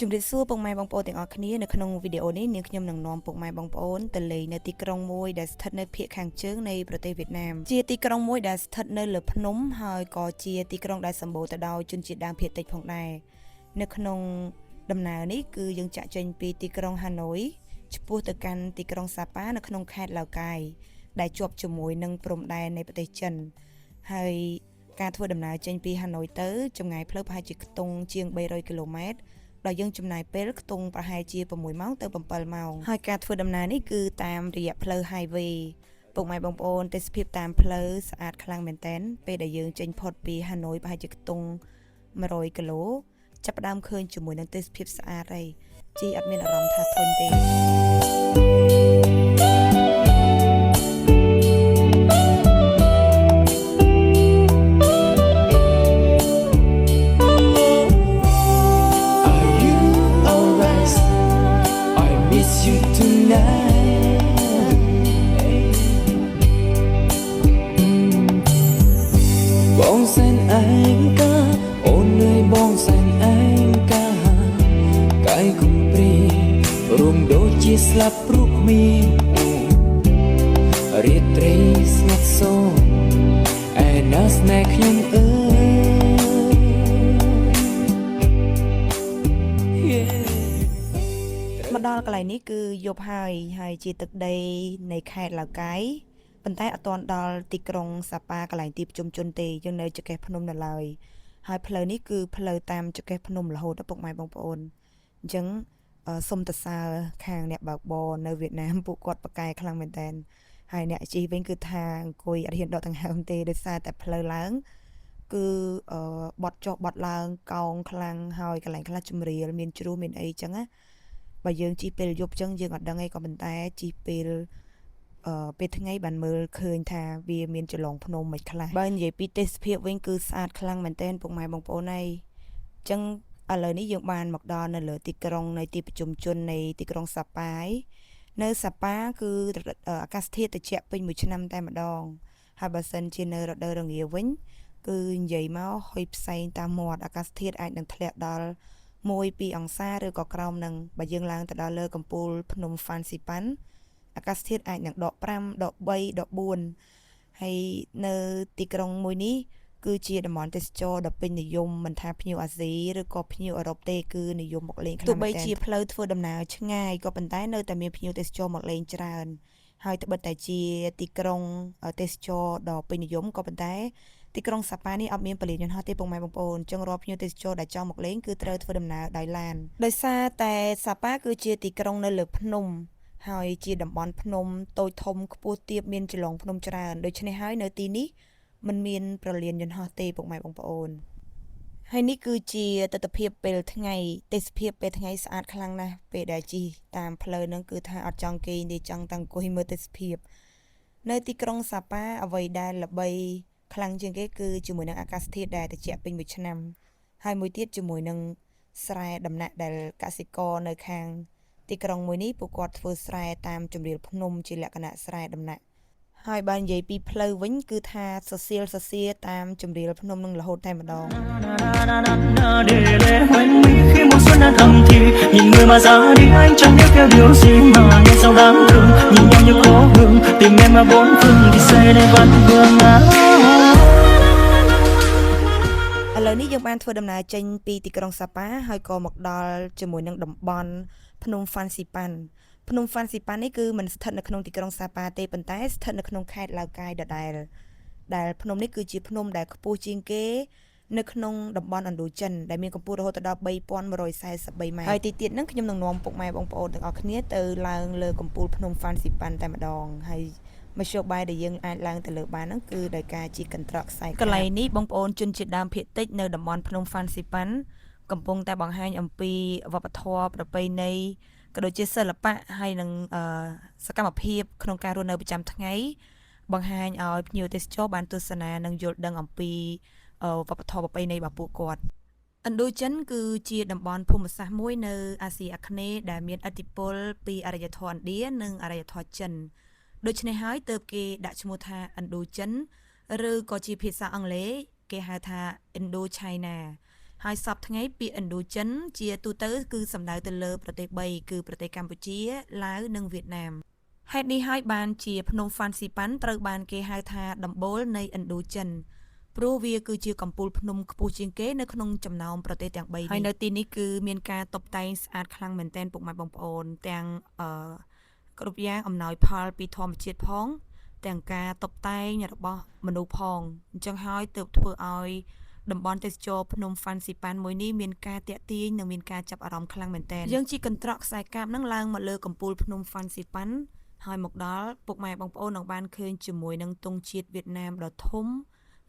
ជំរាបសួរពុកម៉ែបងប្អូនទាំងអស់គ្នានៅក្នុងវីដេអូនេះនាងខ្ញុំនឹងនាំពុកម៉ែបងប្អូនទៅលេងនៅទីក្រុងមួយដែលស្ថិតនៅភាគខាងជើងនៃប្រទេសវៀតណាមជាទីក្រុងមួយដែលស្ថិតនៅលើភ្នំហើយក៏ជាទីក្រុងដែលសម្បូរទៅដោយជនជាតិដើមភាគតិចផងដែរនៅក្នុងដំណើរនេះគឺយើងចាក់ចេញពីទីក្រុងហាណូយឆ្ពោះទៅកាន់ទីក្រុងសាប៉ានៅក្នុងខេត្តឡាវកាយដែលជាប់ជាមួយនឹងព្រំដែននៃប្រទេសចិនហើយការធ្វើដំណើរចេញពីហាណូយទៅចម្ងាយផ្លូវប្រហែលជាខ្ទង់ជាង300គីឡូម៉ែត្រ ដោយយើងចំណាយពេលខ្ទង់ប្រហែលជា6ម៉ោងទៅ7ម៉ោងហើយការធ្វើដំណើរនេះគឺតាមរយៈផ្លូវ highway ពុកម៉ែបងប្អូនទេសភាពតាមផ្លូវស្អាតខ្លាំងមែនទែនពេលដែលយើងចេញផុតពីហាណូយប្រហែលជាខ្ទង់100គីឡូចាប់ផ្ដើមឃើញជាមួយនឹងទេសភាពស្អាតហើយជីអត់មានអារម្មណ៍ថាធុញទេ Are you alright? I miss you tonight. បងសែនឯកាអូនអើយបងសែនឯកាកាយកំព្រារួមដូចជាស្លាប់ព្រោះគ្មានអូនរាត្រីស្ងាត់សូន្យឯណាស្នេហ៍ខ្ញុំអើយ Yeah. មកដល់កន្លែងនេះគឺយប់ហើយហើយជាទឹកដីនៃខេត្តឡាវកាយប៉ុន្តែអត់ទាន់ដល់ទីក្រុងសាប៉ាកន្លែងទីប្រជុំជនទេយើងនៅចង្កេះភ្នំនៅឡើយហើយផ្លូវនេះគឺផ្លូវតាមចង្កេះភ្នំរហូតដល់ពុកម៉ែបងប្អូនអញ្ចឹងអឺសុំតសើខាងអ្នកបើកបរនៅវៀតណាមពួកគាត់ប្រកែខ្លាំងមែនតើហើយអ្នកជិះវិញគឺថាអង្គុយអត់ហ៊ានដកដង្ហើមទេដោយសារតែផ្លូវឡើង គឺអឺបត់ចុះបត់ឡើងកោងខ្លាំងហើយកន្លែងខ្លះជំរាលមានជ្រោះមានអីចឹងណា បើយើងជិះពេលយប់ចឹងយើងអត់ដឹងអីក៏ប៉ុន្តែជិះពេលអឺពេលថ្ងៃបានមើលឃើញថាវាមានចលងភ្នំមិនខ្លះបើនិយាយពីទេសភាពវិញគឺស្អាតខ្លាំងមែនទែនពុកម៉ែបងប្អូនហើយចឹងឥឡូវនេះយើងបានមកដល់នៅលើទីក្រុងនៃទីប្រជុំជននៃទីក្រុងសាប៉ាយនៅសាប៉ាគឺអាកាសធាតុត្រជាក់ពេញមួយឆ្នាំតែម្ដងហើយបើសិនជានៅរដូវរងាវិញគឺនិយាយមកហុយផ្សែងតាមមាត់អាកាសធាតុអាចនឹងធ្លាក់ដល់ 1 2អង្សាឬក៏ក្រោមនឹងបើយើងឡើងទៅដល់លើកំពូលភ្នំហ្វាន់ស៊ីប៉ាន់អាកាសធាតុអាចនឹងដក5ដក3ដក4ហើយនៅទីក្រុងមួយនេះគឺជាតំបន់ទេសចរដ៏ពេញនិយមមិនថាភ្ញៀវអាស៊ីឬក៏ភ្ញៀវអឺរ៉ុបទេគឺនិយមមកលេងខ្លាំងទោះបីជាផ្លូវធ្វើដំណើរឆ្ងាយក៏ប៉ុន្តែនៅតែមានភ្ញៀវទេសចរមកលេងច្រើនហើយត្បិតតែជាទីក្រុងទេសចរដ៏ពេញនិយមក៏ប៉ុន្តែ ទីក្រុងសាប៉ានេះអត់មានពលានយន្តហោះទេពុកម៉ែបងប្អូនអញ្ចឹងរាល់ភ្ញៀវទេសចរដែលចង់មកលេងគឺត្រូវធ្វើដំណើរដោយឡានដោយសារតែសាប៉ាគឺជាទីក្រុងនៅលើភ្នំហើយជាតំបន់ភ្នំតូចធំខ្ពស់ទាបមានចលងភ្នំច្រើនដូច្នេះហើយនៅទីនេះมันមានប្រលានយន្តហោះទេពុកម៉ែបងប្អូនហើយនេះគឺជាទស្សនភាពពេលថ្ងៃទេសភាពពេលថ្ងៃស្អាតខ្លាំងណាស់ពេលដែលជិះតាមផ្លូវហ្នឹងគឺថាអត់ចង់គេងទេចង់តែអង្គុយមើលទេសភាព នៅទីក្រុងសាប៉ាអ្វីដែលល្បីខ្លាំងជាងគេគឺជាមួយនឹងអាកាសធាតុដែលត្រជាក់ពេញមួយឆ្នាំហើយមួយទៀតជាមួយនឹងស្រែដំណាក់ដែលកសិករនៅខាងទីក្រុងមួយនេះពួកគាត់ធ្វើស្រែតាមជម្រាលភ្នំជាលក្ខណៈស្រែដំណាក់ហើយបើនិយាយពីផ្លូវវិញគឺថាសសៀលសសៀតាមជម្រាលភ្នំនឹងរហូតតែម្ដង Để lệ hoen mi khi mùa xuân đã thầm thì nhìn người mà ra đi anh chẳng biết theo điều gì mà nghe sao đáng thương nhìn nhau như có hương tìm em ở bốn phương thì say đây vẫn vương áo. ឥឡូវនេះយើងបានធ្វើដំណើរចេញពីទីក្រុងសាប៉ាហើយក៏មកដល់ជាមួយនឹងតំបន់ភ្នំហ្វាន់ស៊ីប៉ាន់ភ្នំហ្វាន់ស៊ីប៉ាន់នេះគឺមិនស្ថិតនៅក្នុងទីក្រុងសាប៉ាទេប៉ុន្តែស្ថិតនៅក្នុងខេត្តឡាវកាយដដែលដែលភ្នំនេះគឺជាភ្នំដែលខ្ពស់ជាងគេនៅក្នុងតំបន់ឥណ្ឌូចិនដែលមានកម្ពស់រហូតដល់3143ម៉ែត្រហើយទីទៀតហ្នឹងខ្ញុំនឹងនាំពុកម៉ែបងប្អូនទាំងអស់គ្នាទៅឡើងលើកំពូលភ្នំហ្វាន់ស៊ីប៉ាន់តែម្ដងហើយមធ្យោបាយដែលយើងអាចឡើងទៅលើបានហ្នឹងគឺដោយការជិះកន្ត្រកខ្សែកន្លែងនេះបងប្អូនជនជាតិដើមភាគតិចនៅតំបន់ភ្នំហ្វាន់ស៊ីប៉ាន់កំពុងតែបង្ហាញអំពីវប្បធម៌ប្រពៃណីក៏ដូចជាសិល្បៈហើយនិងអឺសកម្មភាពក្នុងការរស់នៅប្រចាំថ្ងៃបង្ហាញឲ្យភ្ញៀវទេសចរបានទស្សនានិងយល់ដឹងអំពីអឺវប្បធម៌ប្រពៃណីរបស់ពួកគាត់ ឥណ្ឌូចិនគឺជាតំបន់ភូមិសាស្ត្រមួយនៅអាស៊ីអាគ្នេយ៍ដែលមានឥទ្ធិពលពីអរិយធម៌ឥណ្ឌានិងអរិយធម៌ចិនដូច្នេះហើយទើបគេដាក់ឈ្មោះថាឥណ្ឌូចិនឬក៏ជាភាសាអង់គ្លេសគេហៅថា Indo China ហើយសព្វថ្ងៃពាក្យឥណ្ឌូចិនជាទូទៅគឺសំដៅទៅលើប្រទេស3គឺប្រទេសកម្ពុជាឡាវនិងវៀតណាមហេតុនេះហើយបានជាភ្នំហ្វាន់ស៊ីប៉ាន់ត្រូវបានគេហៅថាដំបូលនៃឥណ្ឌូចិនព្រោះវាគឺជាកំពូលភ្នំខ្ពស់ជាងគេនៅក្នុងចំណោមប្រទេសទាំង3នេះហើយនៅទីនេះគឺមានការតុបតែងស្អាតខ្លាំងមែនទែនពុកម៉ែបងប្អូនទាំងអឺគ្រប់យ៉ាងអំណោយផលពីធម្មជាតិផង ទាំងការតុបតែងរបស់មនុស្សផងអញ្ចឹងហើយទើបធ្វើឲ្យតំបន់ទេសចរភ្នំហ្វាន់ស៊ីប៉ាន់មួយនេះមានការតាក់ទាញនិងមានការចាប់អារម្មណ៍ខ្លាំងមែនទែនយើងជិះកន្ត្រកខ្សែកាបនឹងឡើងមកលើកំពូលភ្នំហ្វាន់ស៊ីប៉ាន់ហើយមកដល់ពុកម៉ែបងប្អូននឹងបានឃើញជាមួយនឹងទង់ជាតិវៀតណាមដ៏ធំ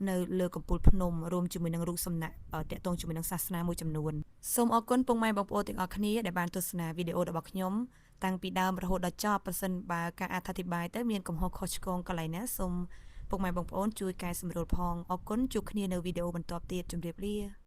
នៅលើកំពូលភ្នំរួមជាមួយនឹងរូបសំណាកតាក់ទងជាមួយនឹងសាសនាមួយចំនួនសូមអរគុណពុកម៉ែបងប្អូនទាំងអស់គ្នាដែលបានទស្សនាវីដេអូរបស់ខ្ញុំតាំងពីដើមរហូតដល់ចប់ប្រសិនបើការអត្ថាធិប្បាយទៅមានកំហុសខុសឆ្គងកន្លែងណាសូមពុកម៉ែបងប្អូនជួយកែសម្រួលផងអរគុណជួបគ្នានៅវីដេអូបន្ទាប់ទៀតជម្រាបលា។